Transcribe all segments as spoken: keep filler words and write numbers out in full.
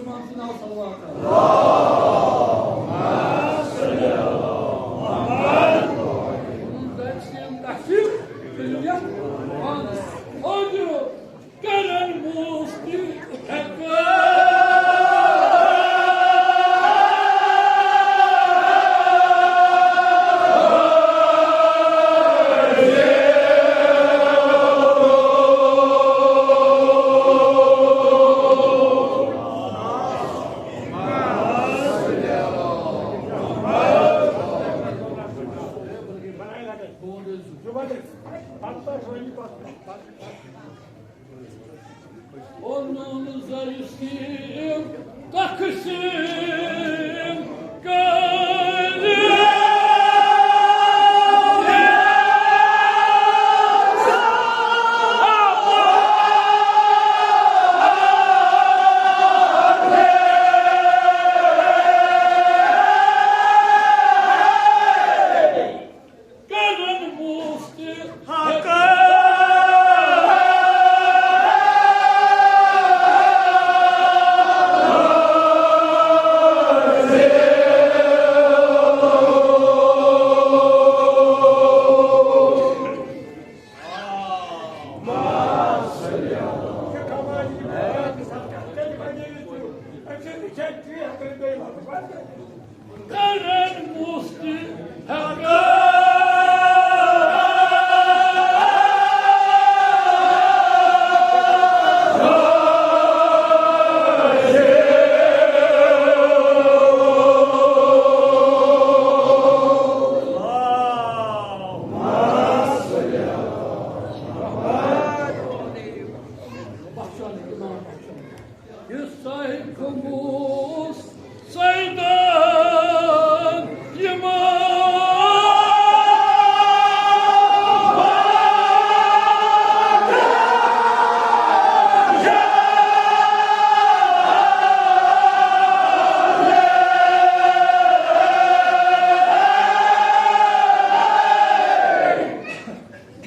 امام سٕنٛدِ ناوٕ صلوات۔ کرن موستی اونُن زرسیم تقسیم کٔرِتھ۔ کرن موستی کرن موستی صاحب خموس سیدان یِمن۔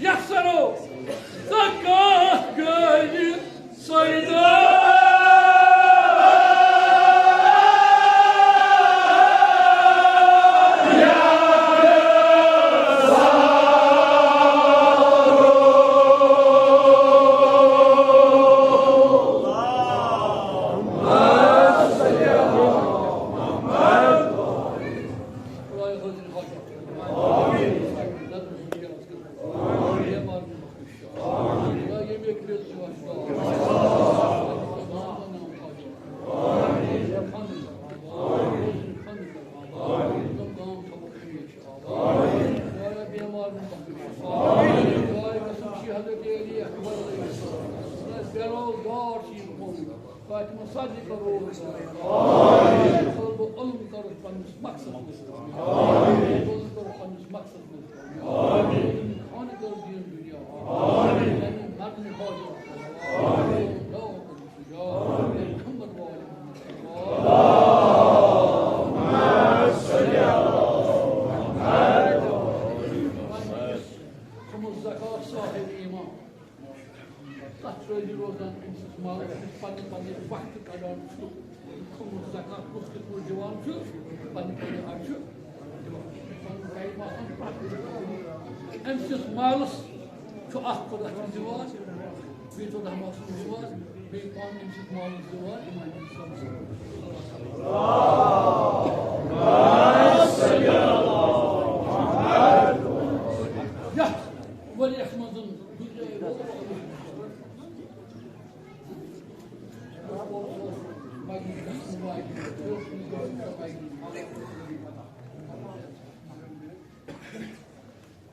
یَتھ سَرو زکات گٔیہِ سیدان۔ فاطمہ صادقہ روز۔ آمین۔ علم کرو پننس مقصد۔ آمین۔ علم کرو پننس مقصد۔ آمین۔ خانہ دل دین دنیا۔ آمین۔ یعنی مرنے حاجت۔ آمین۔ دعوت۔ آمین۔ محمد وآل محمد۔ اللهم صل على محمد۔ خمس زکات صاحب ایمان۔ تَتھ چھُ رٲضی روزان، أمۍ سٕنٛز مال پننہِ پننہِ وقتہٕ کڑان چھُ، خمس زکات کُس کِتھ پٲٹھۍ دِوان چھُ، پننہِ پننہِ اَتھٕ چھُ دِوان۔ پنُن ٹایم آسان پرٛٮ۪تھ کُنہِ۔ أمۍ سٕنٛدِس مالَس چھُ اَکھ کوتاہ چھُ دِوان، بیٚیہِ کوتاہ مال چھُ دِوان، بیٚیہِ پانہٕ أمۍ سٕنٛدِس مالَس دِوان، یِمَن یَتھ ؤریَس منٛز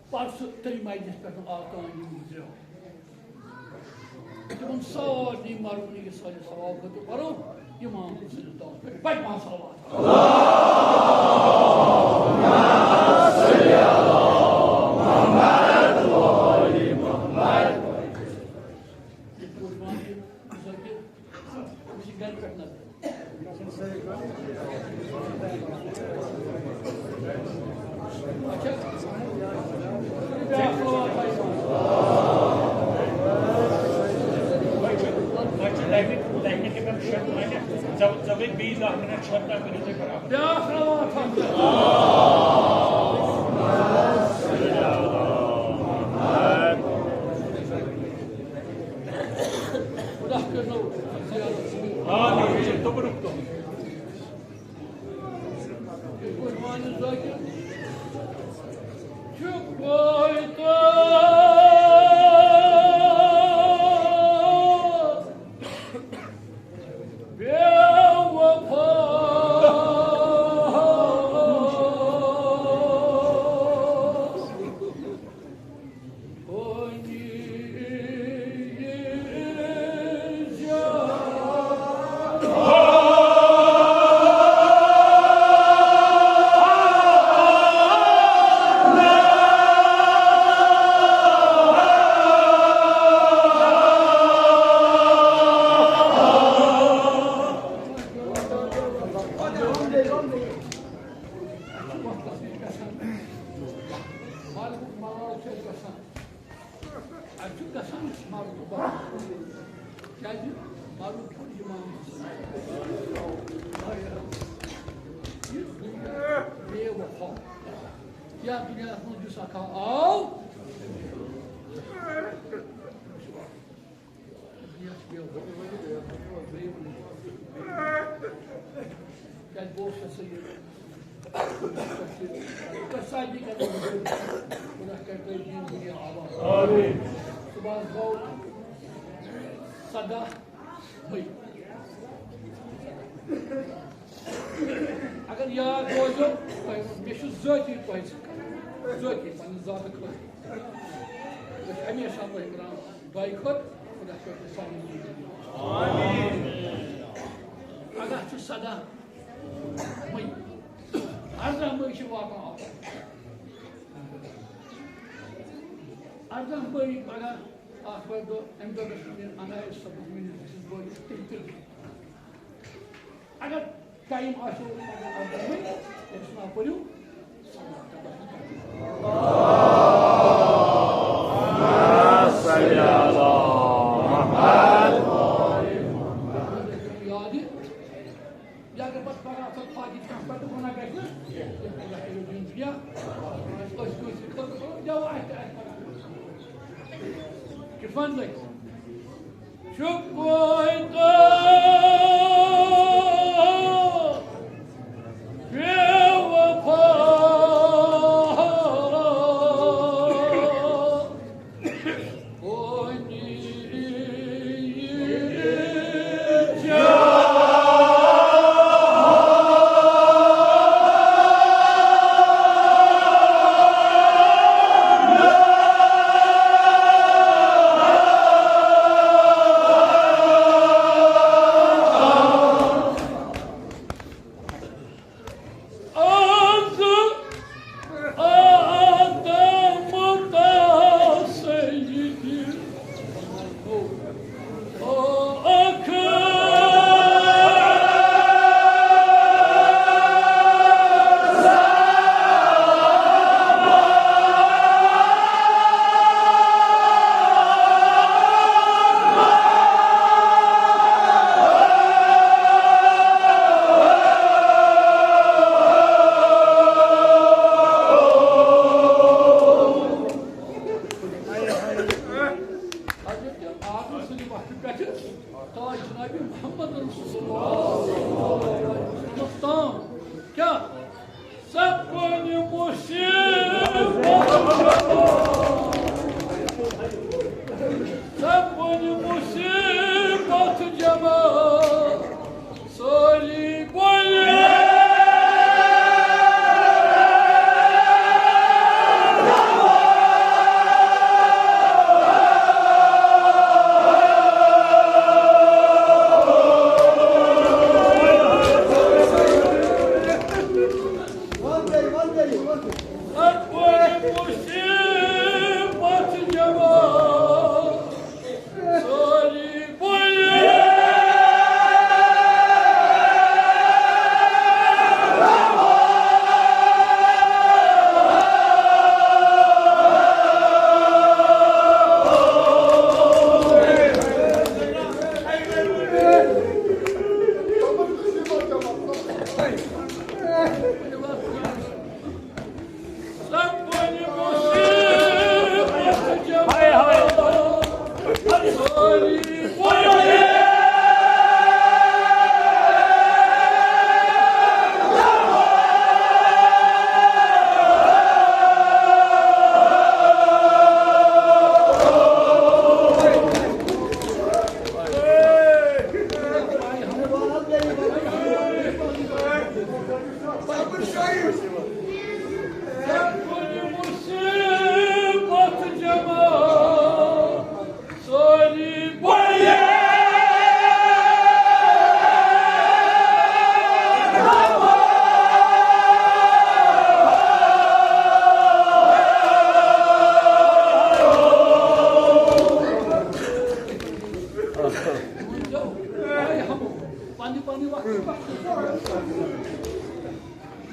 پرسہٕ تٔمۍ مجلس پٮ۪ٹھ آو تام یِم گُزریو۔ تِمن سارنٕے مرونٕے یہِ سٲنِس ثواب خٲطرٕ پرو، یِم آمٕتۍ سٲنِس دعوس پٮ۪ٹھ۔ بڑِ پہن صلوات۔ یِتھ پٲٹھۍ وَنان چھِ، یہِ چھِ گَرِ پٮ۪ٹھ نظر۔ اچھا۔ ژےٚ گٔے بیٚیہِ دَہ مِنَٹ شۄنٛگنَس، کٔرِو تُہۍ برابر۔ بیٛاکھ رَوان تھَو۔ خۄدا کٔرِنو زیادٕ۔ آمین۔ یہِ چھُ توٚبرُک دۄہ۔ یِتھ پٲٹھۍ وَنہِ ذٲکِر چھُ پٲدٕ۔ بے وفا۔ اَسہِ چھُ گژھان مرُن۔ کیٛازِ؟ مرُن چھُ اِمام حسن۔ یہِ دُنیا بے وفا۔ یَتھ دُنیاہَس منٛز یُس اَکھا آو، دُنیا چھُ بے وفا۔ کیٛازِ بہٕ اوسُس سا یہِ تۄہہِ سۭتۍ کران۔ خۄدا کرِ تۄہہِ دِیِن دُنیا آباد۔ آمین۔ صُبحس گوٚو سَداہ مئی۔ اگر یاد روزیو، تۄہہِ، مےٚ چھُ ذٲتی تۄہہِ سۭتۍ کران، ذٲتی پننہِ ذاتہٕ خٲطرٕ۔ بہٕ چھُس ہمیشہ تۄہہِ کران دۄیہِ خٲطرٕ، خۄدا کرِ تۄہہِ سارنٕے زندگی۔ آمین۔ پگاہ چھُ سَداہ مئی۔ اَرداہ مئی چھِ واتان آفر۔ اَرداہ مئی پگاہ آتھوارِ دۄہ، اَمہِ دۄہ گژھِ مےٚ عنایت صٲبَس میٛٲنِس أکِس بٲیِس تٔمۍ تہِ۔ اگر ٹایم آسیو، اگر اَرداہ مئی، تٔمۍ سُنٛد ناو پٔرِو۔ صلی علی محمد۔ یاد یہِ۔ یا اگر پتہٕ پگاہ آسو فاقی کانٛہہ پتہٕ گۄناہ گژھِ نہٕ، یا خۄدا کٔرِو دیُن دُنیا، أسۍ کٲنٛسہِ خٲطرٕ کرو، یا وۄنۍ اَسہِ تہِ آسہِ پگاہ۔ کِتھ پٲٹھۍ لگہِ؟ چھُ کویتا بے وفا۔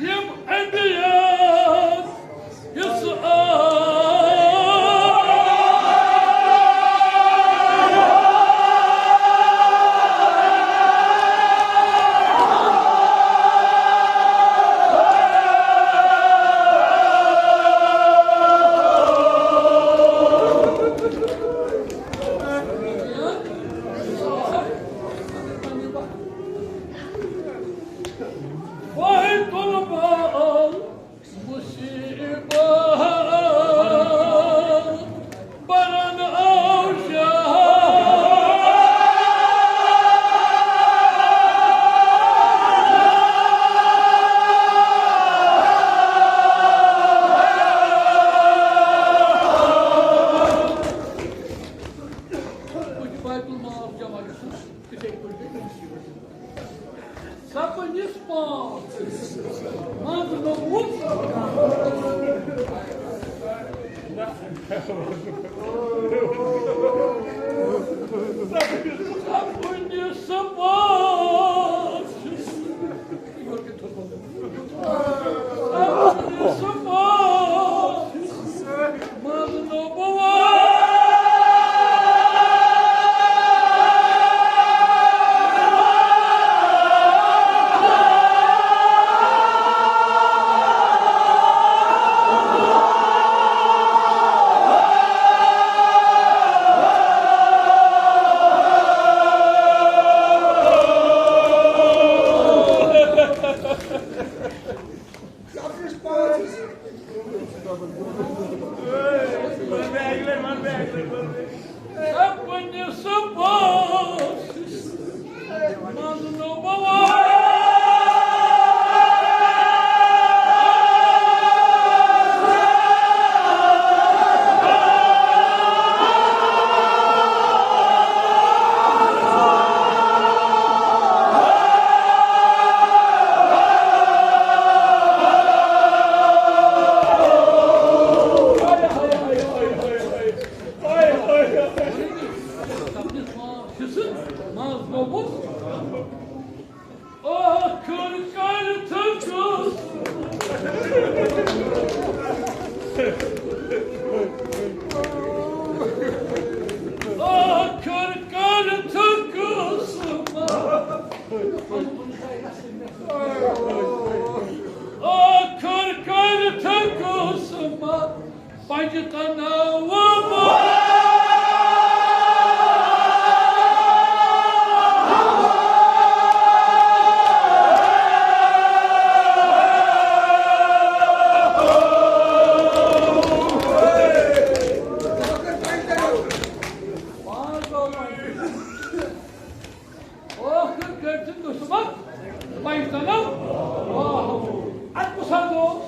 یِم انبیاء یُس آو۔ واحد المال مصیبت برن او شاہ۔ بیت المال جمع گژھان، تِتھَے پٲٹھۍ گٔے أمِس یہِ۔ سَتوُہِس پانٛژھ منٛز نوٚوُس۔ سَتوُہِس پانٛژھ۔ ٲخٕر کٔرِتھ قٕسمت۔ ٲخٕر کٔرِتھ قٕسمت۔ ٲخٕر کٔرِتھ قٕسمت۔ پنجہِ تناوٕ۔ ٲخٕر کٔرۍ تِم دُشمن پنجہِ تناوٕ۔ واہ۔ اَتہِ کُس حظ اوس؟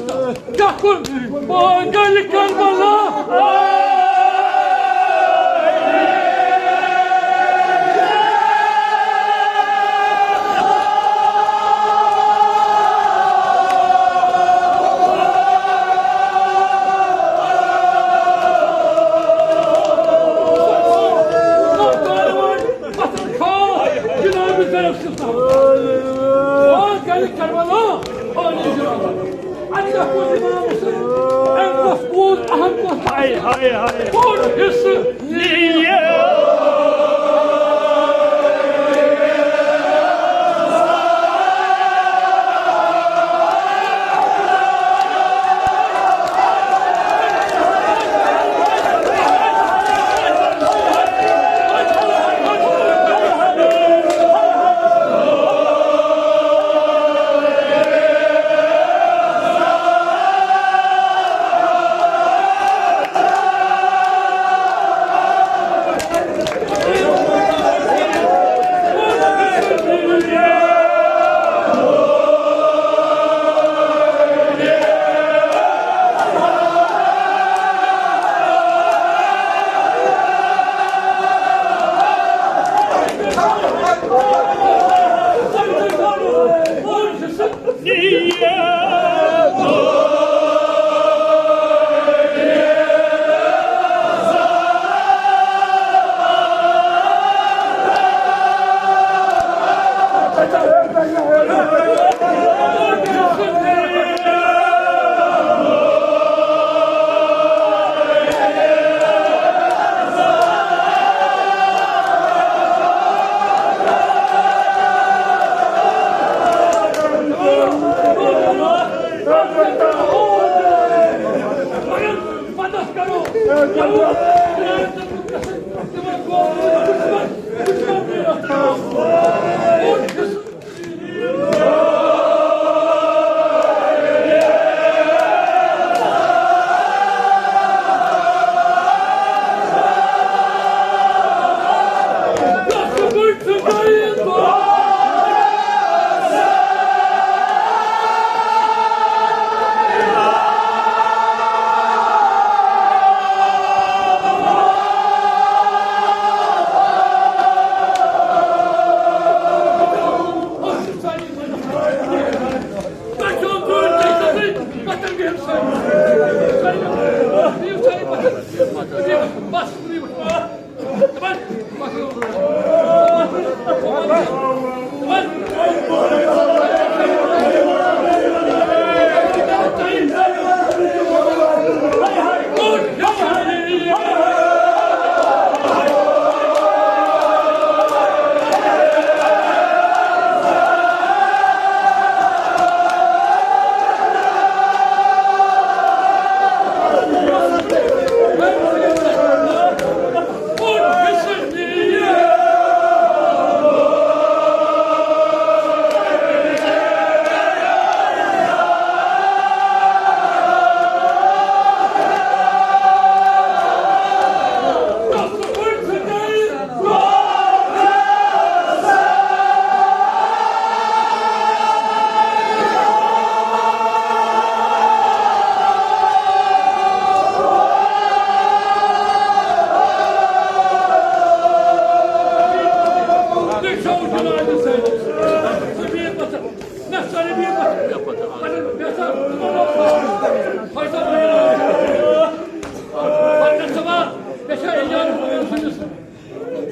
کیٛاہ کوٚر؟ او گلہِ کربلا۔ پتھر کھال جناب زینب سلطان۔ او گلہِ کربلا۔ او جناب۔ اَتہِ کیٛاہ کوٚر اِمام حُسین؟ أمۍ کۄس بوٗز اَہَم کۄس؟ ہاے، ہاے، ہاے۔ بوٚڑ حِصہٕ۔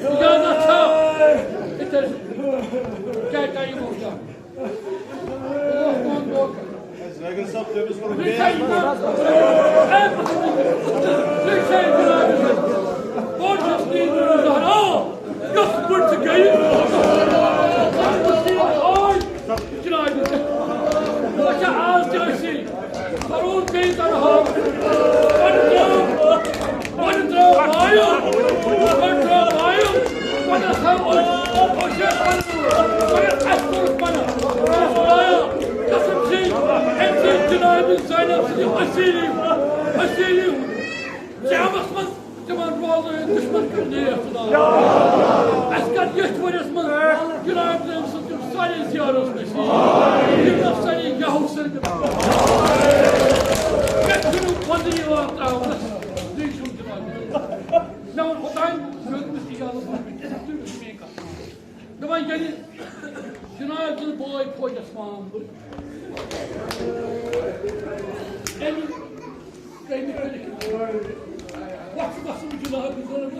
اجازت چھا؟ ییٚتہِ حظ کیٛاہ ٹایم اوس؟ یۄس پٲٹھۍ ژٕ گٔیہِ، جناب، اچھا، آز تہِ ٲسی۔ سرود بیٚیہِ تنہا۔ وۄنۍ ترٛٲو، وۄنۍ ترٛٲو مایُل، وۄنۍ ترٛٲو مایُل، وۄنۍ ہسا اوس، اوس یہِ وَنان، مگر اَسہِ کوٚرُکھ منع۔ خدایا، قسم چھے، أمۍ سٕنٛدِ جنابِ زینب سٕنٛدِ اصیٖلی، اصیٖلی ہُنٛد۔ قیامس منٛز تِمن روزنٲیِتھ دُشمن کٔرۍ نیک خدایا۔ اَسہِ کَتھ ییٚتھۍ ؤرِیَس منٛز جناب زینب سٕنٛز تِم سانہِ زیارت نصیب۔ یِم نہ سانہِ یہو سۭتۍ۔ مےٚ چھُنہٕ وۄنۍ یِوان ترٛاونَس۔ بیٚیہِ چھُم دِوان۔ مےٚ ووٚن اوٚتام، مےٚ دوٚپمَس، یہِ یَلہٕ بہٕ تُہۍ وٕچھِو میٛٲنۍ کَتھ۔ دَپان، ییٚلہِ جِناب سُنٛد بوے فوجَس منٛز آمُت، أمۍ کٔمۍ کٔرِتھ وۄتھ گژھُن جِناب سُنٛد؟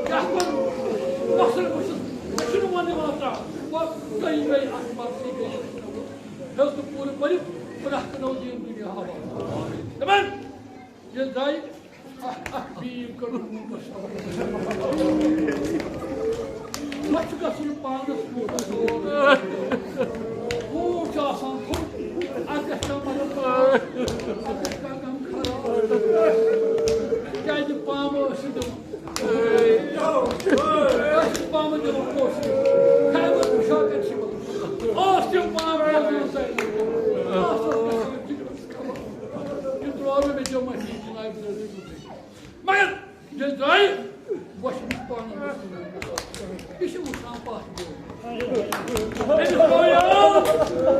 کیٛاہ کَرُن؟ وۄتھُن وٕچھُن، مےٚ چھُنہٕ وۄنۍ یِوان ترٛاوُن۔ وۄنۍ گٔے، گٔے اَتھ مرضی، گٔے۔ ہیوٚت نہٕ پوٗرٕ پٔرِتھ، پرٛٮ۪تھ کُنہِ دِیِن دُنیا حوالہٕ۔ دَپان، ییٚلہِ درٛاے، اَکھ، اَکھ بیٖم کٔڑ۔ وۄنۍ چھُ گژھُن پانَس کُن۔ کوٗر چھُ آسان تھوٚد، اَتھ گژھِ کانٛہہ مطلب، اَتھ گژھِ کانٛہہ غم خراب۔ کیٛازِ پامہٕ ٲسِو دِوان؟ أسۍ چھِ پامہٕ دِوان پونٛسہٕ۔ خیبر پوشاکَن چھِ یِوان۔ ٲس تِم پامہٕ روزان سارنٕے۔ ٲس ٲس گژھان فِکرَس خبر۔ یہِ ترٛوو مےٚ، مےٚ دیُت مَسیٖد جِنابہِ سۭتۍ۔ مگر ییٚلہِ درٛایہِ، وۄنۍ چھُ أمِس پانَس منٛز یہِ چھُ وٕچھان پَتھ برٛونٛہہ۔ أمِس گوٚو یاد،